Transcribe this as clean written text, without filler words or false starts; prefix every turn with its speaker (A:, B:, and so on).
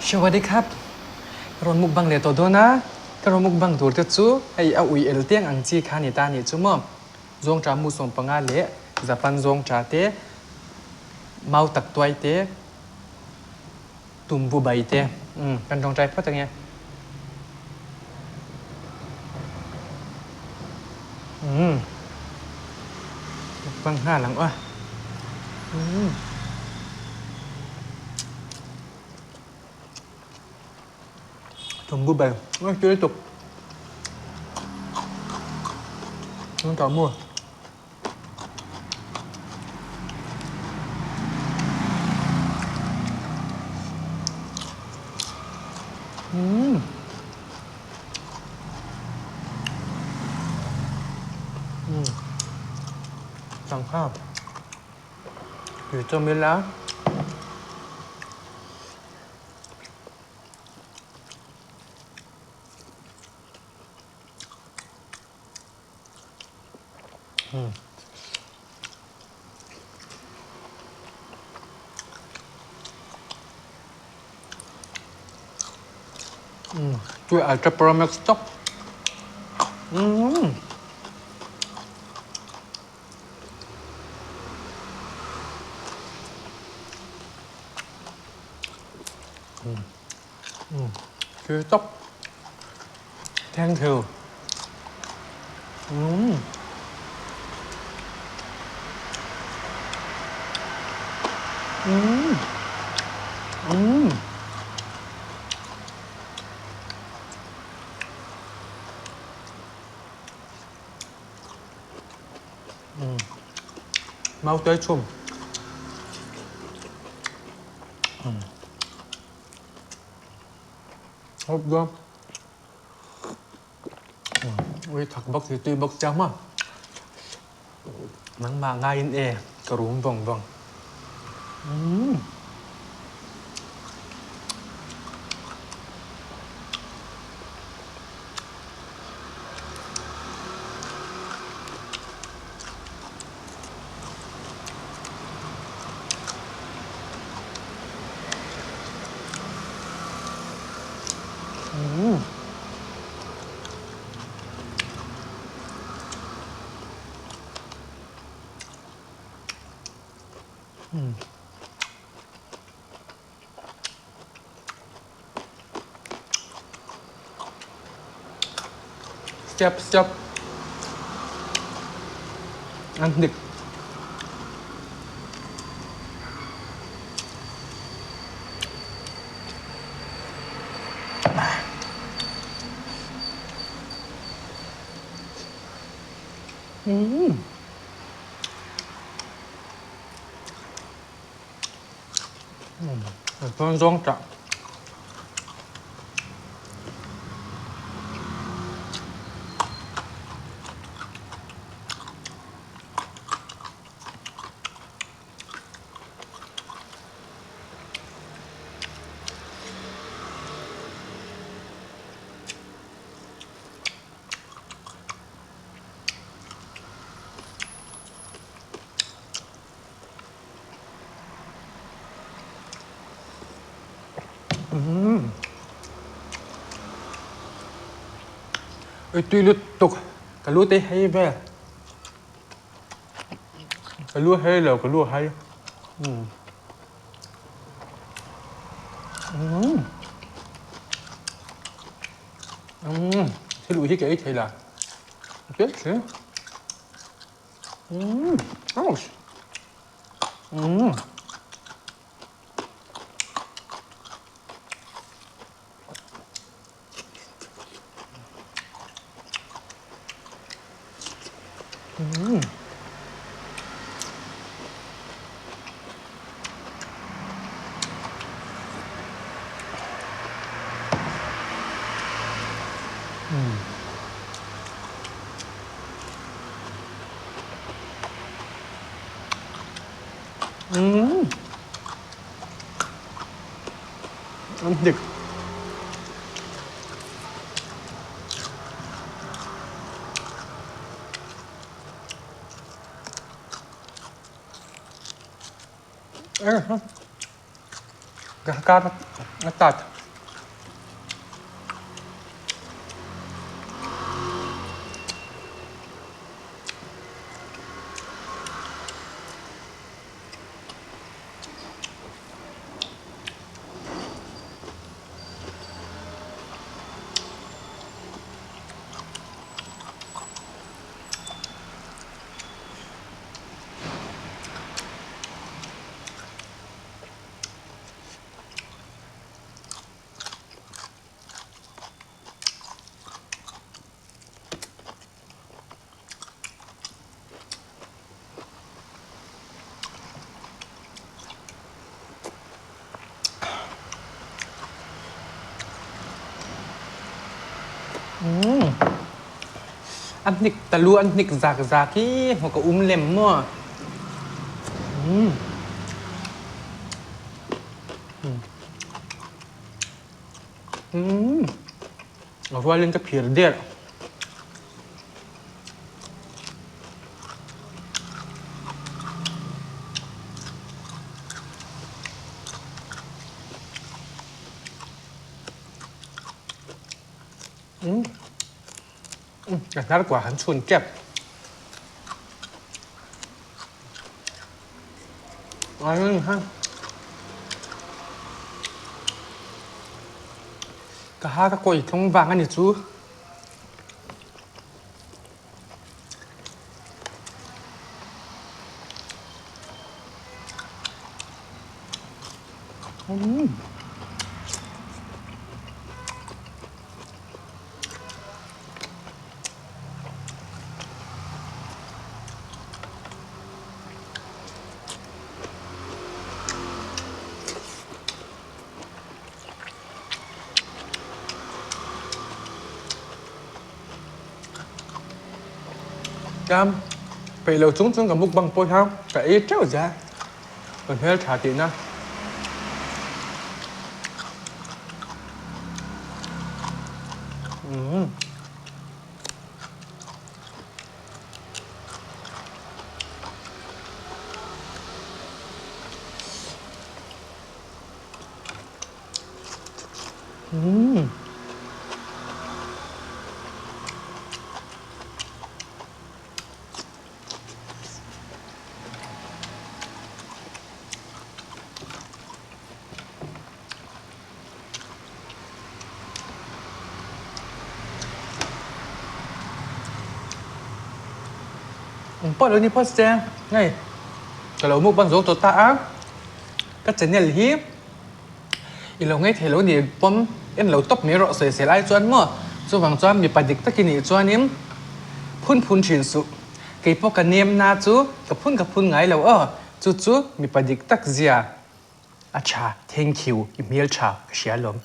A: Sawadee khap. Ka rawn mukbang leh tawh dawn a, ka rawn mukbang tur te chu hei a ui el tiang ang chi kha a ni ta a nih chu maw. Zawngṭa mu 15 leh Japan zawngṭa te, mau tak tuai te, tumbu bai te umm kan tawngtai phawt ange. Umm mukbang nghal ang aw. Umm. Tumbu bai a tui lutuk. Ka mu. Umm. Umm. Sangha. Tui chawm ila. Tui Ultra Pro Max tawp. Umm. Tui tawp. Thank you. Umm. Umm. Umm. Mau tuai chhum. Hawp dawn. Ui thak bawk si tui bawk sia maw. Nangmah ngaiin e ka rum vawng vawng. Umm. Step step an hnik. Umm. Chuan zawng tah. Umm. Ui tui lutuk. Ka lu te hei vel. Ka lu hei lo, ka lu hai. Umm. Umm. Umm. Thil ui hi ka ei thei la. Tui thin. Umm. Ouch. Umm. Umm. Umm. Umm. An hnik. Ka kar a tat. Umm a hnik talu an hnik zak zak hi hmu ka um lem maw. Umm. Umm. A rualin ka phir der. Ka hnar kua han chhun kep. Ka ha ka kawi tlung vang a ni cu. Cam peih lo chung chung ka mukbang pawh hian ka ei teuh zel. Ka hmeltha tihna. Umm. Umm. Pawh lo ni phawt se hei ka lo mukbang zo tawh ta a ka channel hi i lo ngaithei lo ni pawm en lo tawp mai rawh sawisel ai chuan maw chuvang chuan mipa dik tak i nih chuanin phun phun thin suh keipawh ka nem na chu ka phun ka phun ngai lo aw chu chu mipa dik tak zia a tha thank you i hmeltha ka hria lawm.